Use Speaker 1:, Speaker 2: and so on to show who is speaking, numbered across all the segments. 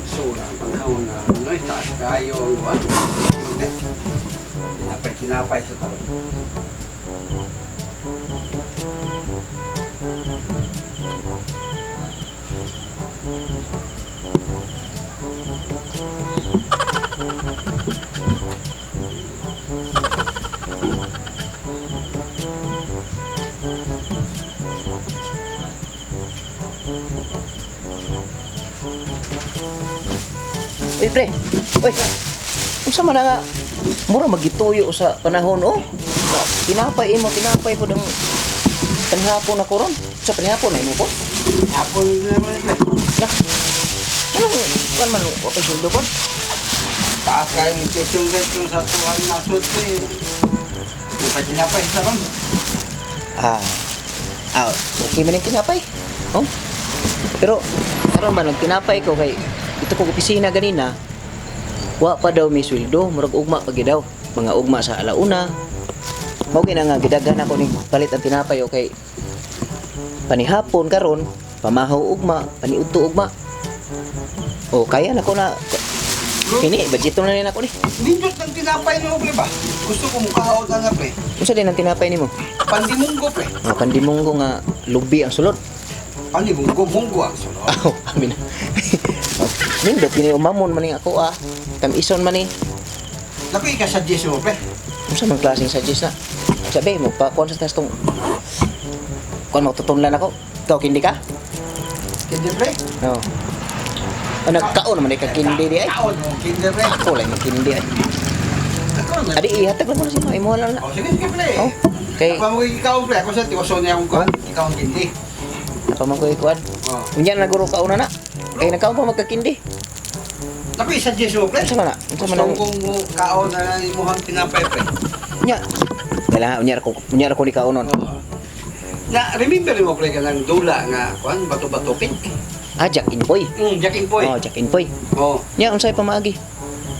Speaker 1: So, ang panahon na, ano, eh, taas kayo ang buwan. Tinapay-tinapay sa talon.
Speaker 2: Uy, pre. Uy. Unsa man na nga mura magituyo sa panahon oh. Tinapay imo, tinapay po ng panihapon ako ron. Sa panihapon na imo po.
Speaker 1: Hapon na naman eh, pre.
Speaker 2: Na. Anong kuan man wa kay sweldo kon?
Speaker 1: Taas kayo ng inflation rate yung sa tuwan na suot ko eh. Tinapay-tinapay sa talon.
Speaker 2: Ah. Ah, okay man yung tinapay. Oh. Pero karon ba nagtinapay ko kay ito ko opisina ganina. Wa pa daw may sweldo, murag ugma pa gyud daw. Mga ugma sa alauna. Mao gyud na nga gidaghan ako ni palit ang tinapay okay. Panihapon karon, pamahaw ugma, paniudto ugma. O kaya na ko na kini budget na rin ako ni.
Speaker 1: Nindot ng tinapay mo, pre ba? Gusto ko mukhaon na nga, pre.
Speaker 2: Unsa din ang tinapay nimo?
Speaker 1: Pandimunggo, pre.
Speaker 2: Nga pandimunggo nga lubi ang sulod.
Speaker 1: Pandimunggo, munggo ang sulod.
Speaker 2: Aw, amin na. Nindot gini umamon man ni ako ah. Tamison man ni.
Speaker 1: Naku, ika-suggest mo, pre.
Speaker 2: Unsa man klaseng suggest na? Sabi mo pa kuan sa tas tong kuan mo tutunlan ako. Ikaw kindi ka?
Speaker 1: Kindi, pre.
Speaker 2: Oo. Oh. Nagkaon naman ka kindi di ay.
Speaker 1: Kaon mo, kindi, pre.
Speaker 2: Ako lang kindi ay.
Speaker 1: Ako,
Speaker 2: Adi ihatag lang mo na si imo lang na.
Speaker 1: Oh, sige, sige, pre.
Speaker 2: Oh, kay
Speaker 1: Ako mo ikaw, pre. Ako sa tiwason niya akong kuhan. Ikaw ang kindi.
Speaker 2: ako man ko ikuan.
Speaker 1: Oh.
Speaker 2: Unya na guro kauna na. Kay nagkaon pa magkakindi.
Speaker 1: Naku, i-suggest mo, pre.
Speaker 2: Unsa man na? Unsa man
Speaker 1: Gusto
Speaker 2: ang
Speaker 1: kong kaon na imuhang tinapay, pre.
Speaker 2: unya? Kailangan unya ra ko ni kaonon.
Speaker 1: Oo. Na, remember mo, pre, kanang dula nga, kuhan, bato-bato pink.
Speaker 2: Ah, Jack Inpoy.
Speaker 1: Jack Inpoy.
Speaker 2: Oh, Jack Inpoy.
Speaker 1: Oh.
Speaker 2: Nya unsay pamaagi?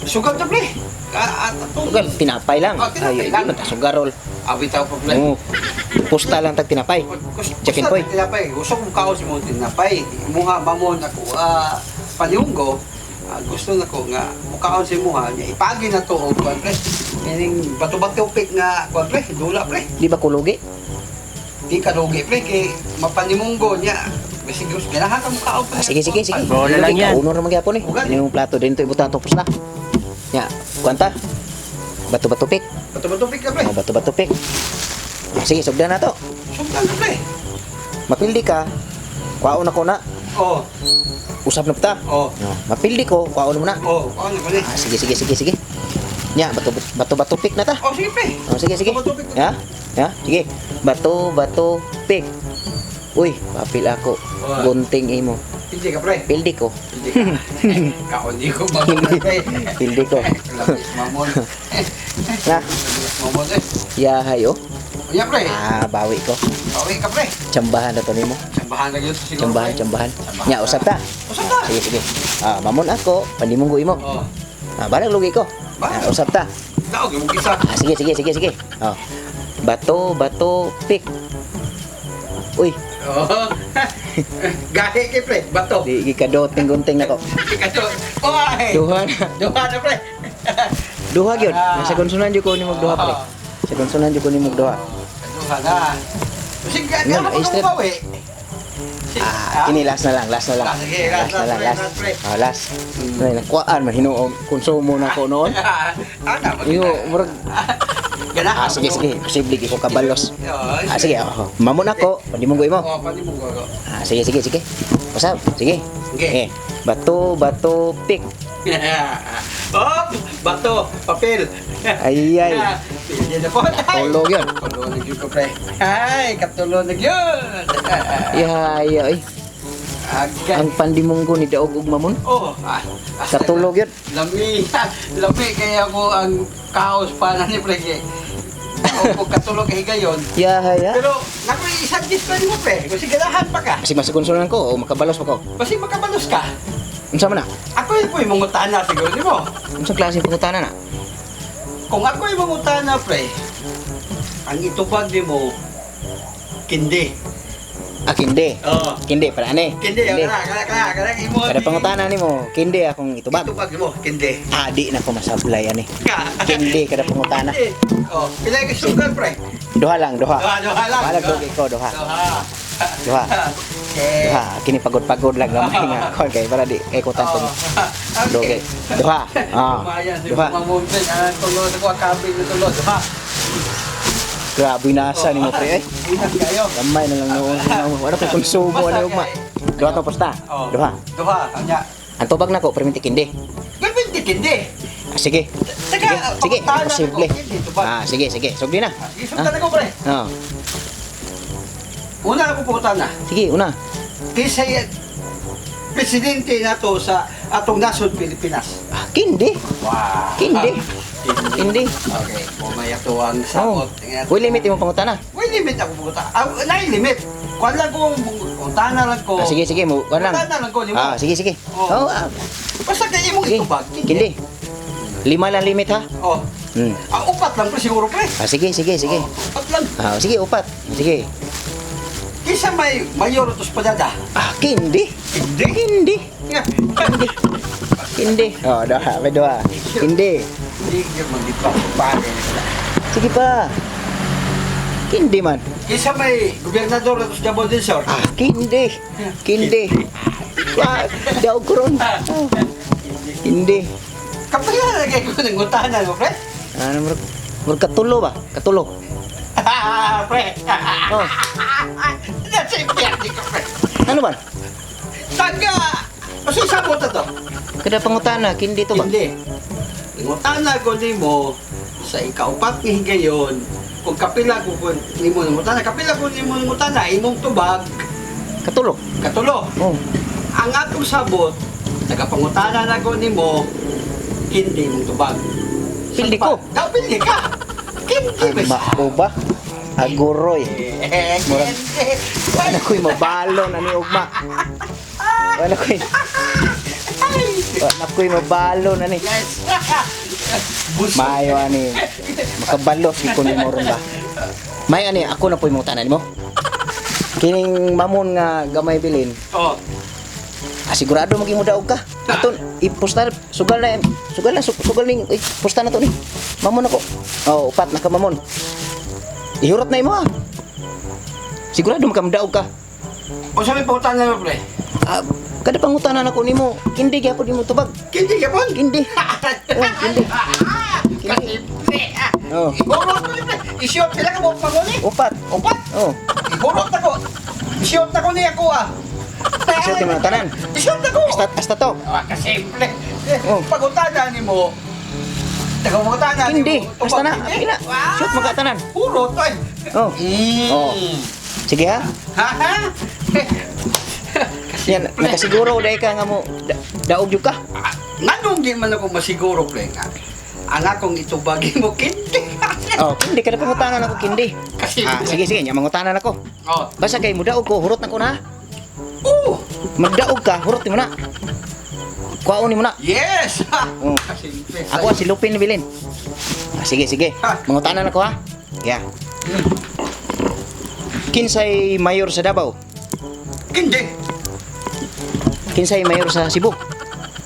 Speaker 1: Sugal ta, pre. Ah, ah, atong-
Speaker 2: Sugal, tinapay lang.
Speaker 1: Oh, tinapay
Speaker 2: Ay,
Speaker 1: lang.
Speaker 2: di man ta sugarol.
Speaker 1: Awit ako, pre.
Speaker 2: Oo. Pusta lang tag tinapay. Jack
Speaker 1: Gusto
Speaker 2: Inpoy.
Speaker 1: tinapay. Gusto kong kaon si mong tinapay. Imuha mamon ako paniunggo. Ah, gusto na ko nga mukaon si imuha niya ipagi na to og kuan pre. Kining bato-bato pik nga kuan pre, dula pre.
Speaker 2: Di ba kulugi?
Speaker 1: Di ka lugi pre kay mapanimunggo niya. Kasi gusto ganahan ka mukaon pre.
Speaker 2: Ah, sige, sige, sige.
Speaker 3: Bola lang yan.
Speaker 2: Kauno ra man gyapon eh.
Speaker 1: Ugali.
Speaker 2: Ini yung plato din to ibutang tong pusta. Nya, kwanta. Bato-bato pik.
Speaker 1: Bato-bato pik ka pre.
Speaker 2: Oh, bato-bato pik. Ah, sige, sugdan na to.
Speaker 1: Sugdan ka pre.
Speaker 2: Mapildi ka. Kwaon ako na.
Speaker 1: Oh,
Speaker 2: Usap na ta.
Speaker 1: oh,
Speaker 2: No, mapildi ko, kwaon mo na.
Speaker 1: oh, kuan na ko ni.
Speaker 2: Ah, sige, sige, sige, sige. Nya, bato bato bato pik na ta.
Speaker 1: Oh, sige pre.
Speaker 2: Oh, sige, sige.
Speaker 1: Bato-bato pik.
Speaker 2: Ya? Ya, sige. Bato, bato, pik. Uy, papil ako.
Speaker 1: Oh.
Speaker 2: Gunting imo.
Speaker 1: Hindi ka pre.
Speaker 2: Pildi ko.
Speaker 1: Hindi ka. Kaon di ko mamon pre.
Speaker 2: Pildi ko.
Speaker 1: Labis mamon.
Speaker 2: Na,
Speaker 1: Labis mamon eh.
Speaker 2: yahay oh.
Speaker 1: Unya pre.
Speaker 2: Ah, bawi ko.
Speaker 1: Bawi ka pre.
Speaker 2: Tsambahan na to nimo.
Speaker 1: Tsambahan na yun siguro.
Speaker 2: Tsambahan,
Speaker 1: pre.
Speaker 2: tsambahan.
Speaker 1: Tsambahan.
Speaker 2: Nya, usap ta.
Speaker 1: Usap ta.
Speaker 2: Sige, sige. Ah, mamon ako, pandimunggo imo.
Speaker 1: Oh.
Speaker 2: Ah, balang lugi ko.
Speaker 1: Balang.
Speaker 2: Ah, usap ta.
Speaker 1: Daog yung isa.
Speaker 2: Ah, sige, sige, sige, sige. Oh. Bato, bato, pik. Uy,
Speaker 1: Oh. Gahi kay pre, bato.
Speaker 2: di gikadoting gunting nako.
Speaker 1: Kato. Oy.
Speaker 2: Duha na.
Speaker 1: Duha na pre.
Speaker 2: Duha gyud.
Speaker 1: Ah.
Speaker 2: Nasa konsunan jud ko nimo duha pre. Sa konsunan jud ko nimo duha.
Speaker 1: Duha na. Sige,
Speaker 2: Yan,
Speaker 1: ano
Speaker 2: ay,
Speaker 1: pa
Speaker 2: straight.
Speaker 1: bawi? Sige,
Speaker 2: Ah, kini last na lang, last na lang.
Speaker 1: Ah, sige, last,
Speaker 2: na lang,
Speaker 1: last,
Speaker 2: last.
Speaker 1: last, pre.
Speaker 2: Ah, last. Ay, nakuhaan man hinuong konsumo na ko noon.
Speaker 1: Ana,
Speaker 2: Iyo, murag
Speaker 1: Ganahan.
Speaker 2: Ah, sige, sige. Posible ko kabalos.
Speaker 1: Oh,
Speaker 2: Ah, sige, oh. Mamon ako, pandimunggo imo.
Speaker 1: Oh, pandimunggo ako.
Speaker 2: Ah, sige, sige, sige. Usap, sige.
Speaker 1: Sige.
Speaker 2: Eh, bato, bato, pik.
Speaker 1: Oh, bato, papel.
Speaker 2: Ay, ay.
Speaker 1: Pildi na po.
Speaker 2: Tulog yun.
Speaker 1: Katulog na yun ko, pre. Ay, katulog na yun.
Speaker 2: Ay, ay.
Speaker 1: Agad.
Speaker 2: Ang pandimunggo ni Daog ug Mamon.
Speaker 1: Oh, ah,
Speaker 2: Katulog yun.
Speaker 1: Lami, lami kaya ako ang kaos pa na ni pre. Kay. Ako katulog kay higayon.
Speaker 2: Yahay, ha.
Speaker 1: Pero, naku, isang pa mo, pre. Kung sigarahan pa ka,
Speaker 2: Kasi masakonsulan ko o makabalos pa ko.
Speaker 1: basi makabalos ka.
Speaker 2: Unsa man na?
Speaker 1: Ako yung po yung mangutana siguro, di mo?
Speaker 2: Unsa klase pangutana na?
Speaker 1: Kung ako yung mangutana, pre, ang itubag ni mo, kindi.
Speaker 2: Ah, kindi.
Speaker 1: Oo.
Speaker 2: Kindi para ani.
Speaker 1: Kindi, kana kana kana kana imo.
Speaker 2: Kada pangutana nimo, kindi akong itubag.
Speaker 1: Itubag mo, kindi.
Speaker 2: Ah, di na ko masablay ani.
Speaker 1: Ka.
Speaker 2: Kindi kada pangutana.
Speaker 1: Kindi. Oh, pila ka sugar, pre?
Speaker 2: Duha lang, duha.
Speaker 1: Duha, duha lang.
Speaker 2: Duha lang dugi ko, duha.
Speaker 1: Duha.
Speaker 2: Duha.
Speaker 1: Okay.
Speaker 2: Duha, kini pagod-pagod lang gamay nga kon kay para di kay kutan
Speaker 1: Oh.
Speaker 2: tong dugi. Duha. Ah.
Speaker 1: Lumayan, si
Speaker 2: Duha.
Speaker 1: Mamumpen, ang tulod ako, ang kambing na tulod. Duha.
Speaker 2: Grabe nasa nimo, pre, eh.
Speaker 1: Ingat kayo.
Speaker 2: Gamay na lang noon. Wala ko konsumo
Speaker 1: Basta
Speaker 2: ani ugma.
Speaker 1: kay-
Speaker 2: Duha to posta.
Speaker 1: Oh.
Speaker 2: Duha.
Speaker 1: Duha, kanya.
Speaker 2: Ang tubag nako perminti kindi.
Speaker 1: Gawin kindi.
Speaker 2: Ah, sige.
Speaker 1: Teka,
Speaker 2: Sige, sige,
Speaker 1: pangutana
Speaker 2: imposible.
Speaker 1: ko, kindi, tubag.
Speaker 2: Ah, sige, sige. Sugdi na.
Speaker 1: Sige, sugdan ako, pre.
Speaker 2: Ah.
Speaker 1: Una ako pangutana.
Speaker 2: Sige, una.
Speaker 1: Kaysa presidente na to sa atong nasod Pilipinas.
Speaker 2: Ah, kindi.
Speaker 1: Wow.
Speaker 2: Kindi. Kindi.
Speaker 1: Okay, mamaya to ang
Speaker 2: Oh.
Speaker 1: sabot.
Speaker 2: Uy, limit imong pangutana.
Speaker 1: May limit ako pangutana. Ah, naay limit. Kuan lang ko, pangutana lang ko.
Speaker 2: Ah, sige, sige, mo kuan lang.
Speaker 1: Pangutana lang ko, nimo.
Speaker 2: Ah, sige, sige.
Speaker 1: Oh.
Speaker 2: Oh, ah,
Speaker 1: Basta kay imong
Speaker 2: sige.
Speaker 1: itubag.
Speaker 2: Kindi. Lima lang limit ha.
Speaker 1: Oh. Ah, upat lang pre siguro, pre.
Speaker 2: Ah, sige, sige, sige.
Speaker 1: Oh, upat lang.
Speaker 2: Ah, sige, upat. Sige.
Speaker 1: Kisa may mayor tos padada.
Speaker 2: Ah, kindi.
Speaker 1: Kindi.
Speaker 2: Kindi.
Speaker 1: Kindi.
Speaker 2: Kindi. Oh, duha, may duha. Kindi.
Speaker 1: Hindi gyud magdipa pare.
Speaker 2: Sige pa. Kindi man.
Speaker 1: Kisa may gobernador tos Davao del Sur.
Speaker 2: Ah, kindi. Kindi. Ah, daog ko ron. Ah. Kindi.
Speaker 1: Kapag na lagay ko ng ngutana mo, pre.
Speaker 2: Ano, murag, murag katulo ba? Katulo.
Speaker 1: Pre.
Speaker 2: Oh,
Speaker 1: Nasa impyerno ka, pre.
Speaker 2: ano ba?
Speaker 1: Taga! Kasi sabot na to.
Speaker 2: Kada pangutana, kindi to ba?
Speaker 1: Hindi. Ngutana ko nimo sa ikaupat ni higayon, kung kapila ko kung nimo ngutana, kapila ko nimo ngutana, imong tubag,
Speaker 2: Katulo.
Speaker 1: katulo.
Speaker 2: Oh.
Speaker 1: Ang atong sabot, tagapangutana na ko nimo, hindi mong tubag.
Speaker 2: Pildi ko.
Speaker 1: Daw, pildi ka. Hindi ba siya?
Speaker 2: Mao ba? Aguroy.
Speaker 1: Eh,
Speaker 2: Murag-
Speaker 1: hindi.
Speaker 2: Wala ko'y mabalo na ni Ugma. Wala ko'y,
Speaker 1: Ay!
Speaker 2: wala ko'y mabalo na ni.
Speaker 1: Yes. Busog.
Speaker 2: Maayo ani. Makabalot di ko nimo ron ba. May ani ako na po'y mong tanan mo. Kining mamon nga gamay bilin,
Speaker 1: Oh.
Speaker 2: ah, sigurado maging mo daog ka. Aton iposta sugal na sugal na sugal ning iposta na to ni. Mamon ako. Oh, upat na ka mamon. Ihurot na imo ha. Sigurado makamdaog ka.
Speaker 1: O sabi pangutana mo, pre.
Speaker 2: Ah, kada pangutanan ako nimo, kindi gyapon nimo tubag.
Speaker 1: Kindi ka pon.
Speaker 2: Kindi. Oh, kindi.
Speaker 1: Kasi, pre, ah.
Speaker 2: Oh.
Speaker 1: Ihurot ko ni pre. Isiyot sila ka mo panguni.
Speaker 2: Upat.
Speaker 1: Upat.
Speaker 2: Oh.
Speaker 1: Ihurot ako. Isiyot na ko niya ko ah.
Speaker 2: Isiyot nimo na tanan.
Speaker 1: Isiyot na ko.
Speaker 2: Hasta hasta to.
Speaker 1: Ah, kasimple.
Speaker 2: Oh.
Speaker 1: Pagutana ni mo. Tagapangutana ni
Speaker 2: Kindi.
Speaker 1: mo.
Speaker 2: Hasta na.
Speaker 1: Tubag,
Speaker 2: Apila.
Speaker 1: Ah!
Speaker 2: Shoot magkatanan.
Speaker 1: Hurot ay.
Speaker 2: Oh. Oh. Sige ha.
Speaker 1: Ha ha? Kasi
Speaker 2: Yan, nakasiguro dai ka nga mo daog jud ka.
Speaker 1: Ah, nganong di man ako masiguro, pre, nga ang akong itubagi mo kindi.
Speaker 2: Oh, kindi kada pangutanan ako kindi.
Speaker 1: Kasi
Speaker 2: Ah, sige sige, nya mangutanan ako.
Speaker 1: Oh.
Speaker 2: Basta kay mudaog ko, hurot na ko na.
Speaker 1: Oh,
Speaker 2: Magdaog ka, hurot nimo na. Kuhaon nimo na.
Speaker 1: yes.
Speaker 2: Oh.
Speaker 1: Kasimple.
Speaker 2: Ako si Lupin Bilin. Ah, sige sige. Mangutanan ako ha. Yeah. Kinsay mayor sa Davao?
Speaker 1: Kindi.
Speaker 2: Kinsay mayor sa Cebu?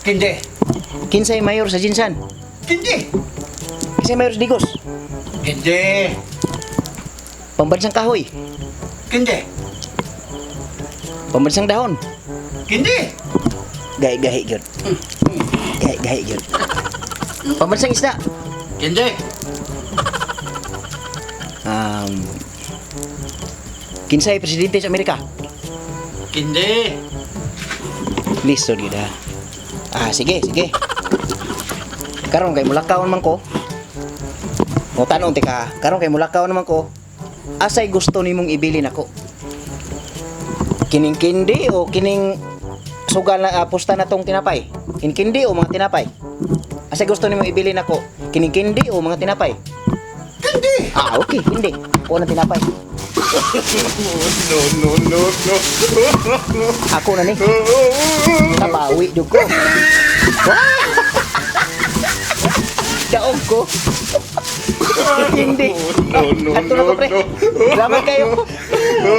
Speaker 1: Kindi.
Speaker 2: Kinsay mayor sa Jinsan?
Speaker 1: Kindi.
Speaker 2: Kinsay mayor sa Digos?
Speaker 1: Kindi.
Speaker 2: Pambansang kahoy?
Speaker 1: Kindi.
Speaker 2: Pambansang dahon?
Speaker 1: Kindi.
Speaker 2: Gahi-gahi gyud. Gahi-gahi gyud. Pambansang isda?
Speaker 1: Kindi.
Speaker 2: Kinsay presidente sa Amerika?
Speaker 1: Kindi.
Speaker 2: Lisod gyud ha. Ah, sige, sige. Karon kay mulakaw man ko. Mo tanong tika, karon kay mulakaw naman ko. Asay gusto nimong ibili nako? Kining kindi o kining sugal na pusta na tong tinapay? Kining kindi o mga tinapay? Asay gusto nimong ibili nako? Kining kindi o mga tinapay?
Speaker 1: Kindi.
Speaker 2: Ah, okay, hindi. Ako ng tinapay.
Speaker 3: No, no, no, no.
Speaker 2: Ako na ni. Tabawi jud ko. Wah! Daog ko. Hindi.
Speaker 3: No, no,
Speaker 2: Ato na ko,
Speaker 3: no,
Speaker 2: pre.
Speaker 3: no.
Speaker 2: Salamat kayo.
Speaker 3: No.